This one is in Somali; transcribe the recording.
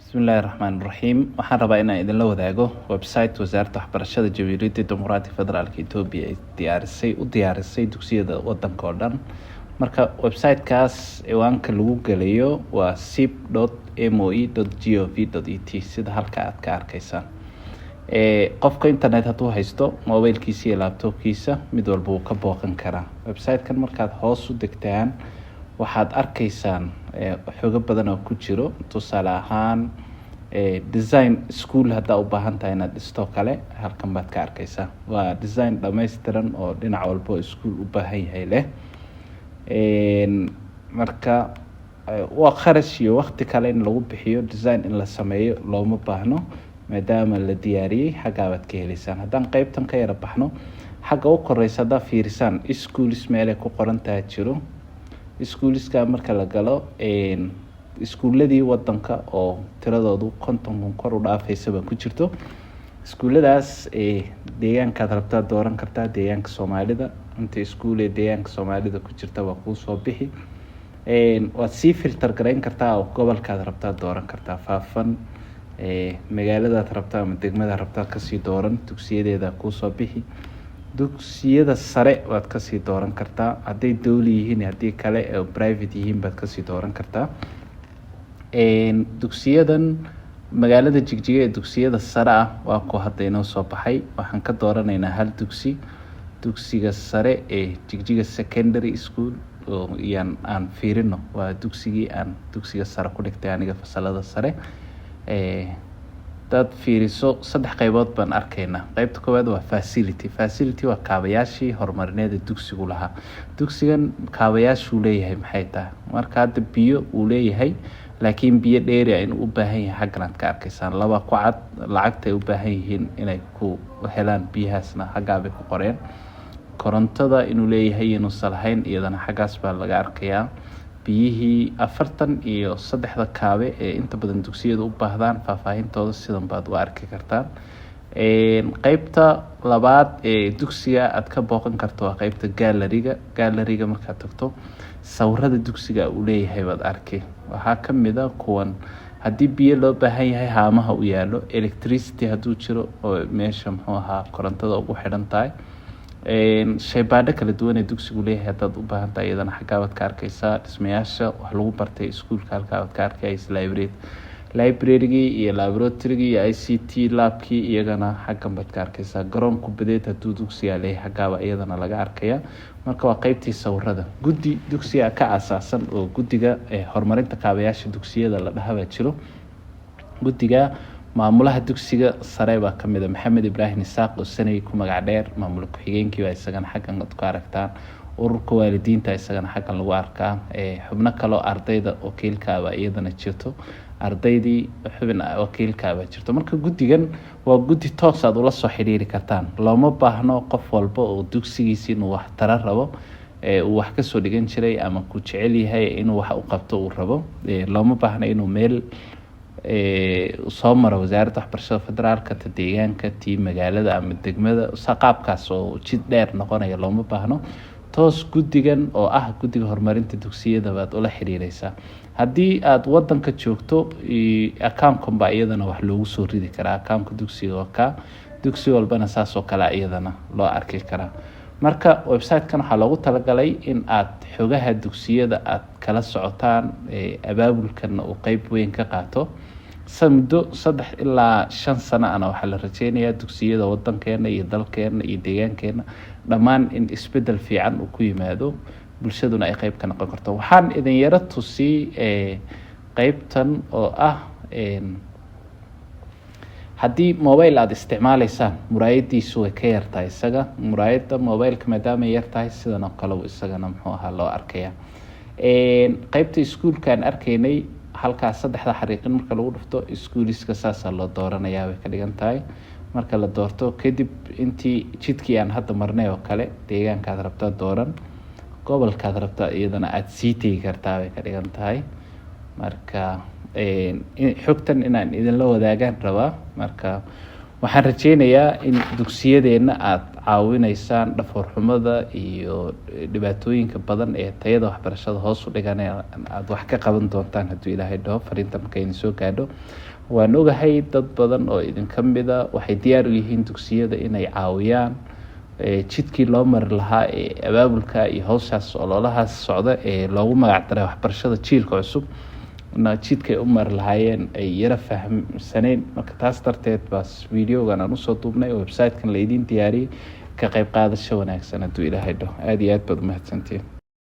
Bismillahi Raxmaani Raxiim. Waxaan rabaa inaan idinla wadaago website Wasaaradda Waxbarashada Jamhuuriyadda Dimuqraadiga Federaalka Etoobiya ay diyaarisay, u diyaarisay dugsiyada wadanka oo dhan. Marka website-kaas ciwaanka lagu gelayo waa sip.moe.gov.et, sida halka aad ka arkeysaan. Qofka internet hadduu haysto, mobilkiisa iyo laptopkiisa mid walba wuu ka booqan karaa website-kan. Markaad hoos u degtaan, waxaad arkeysaan xogo badan oo ku jiro. Tusaale ahaan, design school haddaa u baahan tahay inaad dhisto kale, halkan baad ka arkeysaa. Waa design dhammaystiran oo dhinac walba oo school u baahan yahay leh. Marka waa kharash iyo waqti kale in lagu bixiyo design in la sameeyo looma baahno, maadaama la diyaariyey. Xaggaa baad ka heleysaan. Haddaan qeybtan ka yara baxno, xagga u koreysa haddaa fiirisaan, schools meelay ku qoran taha jiro. Schoolska marka la galo, iskuuladii wadanka oo tiradoodu 50,000 kor u dhaafeysa baa ku jirto. Iskuuladaas deegaankaad rabtaa dooran kartaa. Deegaanka Soomaalida, inta iskuul ee deegaanka Soomaalida ku jirta waa kuusoo bixi. Waad sii filter gareyn kartaa oo gobolkaad rabtaa dooran kartaa, Faafan. Magaaladaad rabtaa ama degmadaad rabtaa kasii dooran, dugsiyadeeda kuusoo bixi. Dugsiyada sare waad kasii dooran kartaa, hadday dowli yihiin, haddii kale oo private yihiin baad kasii dooran kartaa. Dugsiyadan magaalada Jigjiga ee dugsiyada sare ah waa kuwa hadda inoo soo baxay. Waxaan ka dooranaynaa hal dugsi, dugsiga sare ee Jigjiga Secondary School oo iyaan aan fiirino. Waa dugsigii aan dugsiga sare ku dhigtay aniga, fasalada sare. Hadaad fiiriso, saddex qeybood baan arkaynaa. Qeybta koowaad waa facility. Facility waa kaabayaashii horumarineed ee dugsigu lahaa. Dugsigan kaabayaashuu leeyahay maxay tahay? Marka hadda biyo uu leeyahay, laakiin biyo dheeri ah inuu u baahan yahay xaggan aad ka arkaysaan, laba ku cad. Lacagta ay u baahan yihiin inay ku helaan biyahaasna xaggaa bay ku qoreen. Korontada inuu leeyahay, inuusan lahayn, iyadana xaggaas baa laga arkayaa. Biyihii, 43-da kaabe ee inta badan dugsiyadu u baahdaan, faahfaahintooda sidan baad u arki kartaan. Qeybta labaad ee dugsiga aad ka booqan karto waa qeybta galleryga. Galleryga markaad tagto, sawirada dugsiga uu leeyahay baad arki. Waxaa kamid a kuwan: haddii biyo loo baahan yahay, haamaha u yaalo; electricity hadduu jiro oo meesha, muxuu ahaa, korontada ugu xidhan tahay; shaybaadho kala duwan ee dugsigu leeyahay haddaad u baahan tahay, iyadana xaggaabaad ka arkeysaa. Dhismayaasha wax lagu bartay iskuulka halkaabaad ka arkaysa. Librarygii iyo laboratorygii iyo ICT labkii iyagana xaggan baad ka arkeysaa. Garoon kubadeed hadduu dugsiga leeyahay, xaggaaba iyadana laga arkaya. Marka waa qeybtii sawirada. Guddi dugsiga ka asaasan oo guddiga horumarinta kaabayaasha dugsiyada la dhaha baa jiro. Guddiga maamulaha dugsiga sare baa kamid a, Maxamed Ibraahim Isaaq oo Sanay ku magac dheer. Maamul ku-xigeenkii baa isagana xaggan ad ku aragtaan. Ururka waalidiinta isagana xaggan lagu arkaa. Xubno kaloo ardayda wakiilkaaba iyadana jirto, ardaydii xubin wakiilkaaba jirto. Marka guddigan waa guddi toos aad ula soo xiriiri kartaan. Looma baahno qof walba oo dugsigiisi inuu wax tara rabo, uu wax kasoo dhigan jiray ama ku jecel yahay inuu wax u qabto uu rabo, looma baahno inuu meel soo maro Wasaaradda Waxbarashada Federaalka, ta deegaanka, tii magaalada ama degmada. Qaabkaas oo jid dheer noqonaya looma baahno. Toos guddigan oo ah guddiga horumarinta dugsiyada baad ula xiriireysaa. Haddii aada wadanka joogto, accountkan baa iyadana wax loogu soo ridi karaa. Accountka dugsiga waa kaa. Dugsi walbana saas oo kale iyadana loo arki karaa. Marka website-kan waxaa loogu talagalay in aad xogaha dugsiyada aad kala socotaan, abaabulkana uu qeyb weyn ka qaato. Muddo 3 ilaa 5 sano ana waxaa la rajeynayaa dugsiyada wadankeena iyo dalkeena iyo deegaankeena dhammaan in isbedel fiican uu ku yimaado, bulshaduna ay qeyb ka noqon karto. Waxaan idin yaro tusi qeybtan oo ah haddii mobile aada isticmaaleysaan, muraayadiisu way ka yartahay isaga muraayadda mobileka. Maadaama ay yartahay, sidan oo kale isagana, muxuu ahaa, loo arkaya. Qeybta iskuulkaan arkaynay, halkaas saddexda xariiqin marka lagu dhufto, iskuuliska saasaa loo dooranayaa bay ka dhigan tahay. Marka la doorto kadib, intii jidkii aan hadda marnay oo kale, deegaankaad rabtaa dooran, gobolkaad rabtaa iyadana aada sii tegi kartaa bay ka dhigan tahay. Marka xogtan inaan idinla wadaagaan rabaa. Marka waxaan rajeynayaa in dugsiyadeenna aada Caawinaysaan dhafoorxumada iyo dhibaatooyinka badan ee tayada waxbarashada hoos u dhigan aada wax ka qaban doontaan, hadduu Ilaahay dhaho. Fariinta marka idin soo gaadho, waan ogahay dad badan oo idinka mida waxay diyaar u yihiin dugsiyada inay caawiyaan jidkii loo mari lahaa ee abaabulka iyo hawshaas ololahaas socda ee loogu magac daray waxbarashada jiilka cusub na jidkay u mari lahaayeen ay yara fahamsaneyn. Marka taas darteed baas videogan aan usoo duubnay, website-kan la idiin diyaariyey. Ka qayb qaadasho wanaagsan, hadduu Ilaahay dhaho. Aada iyo aad baad umahadsantihiin.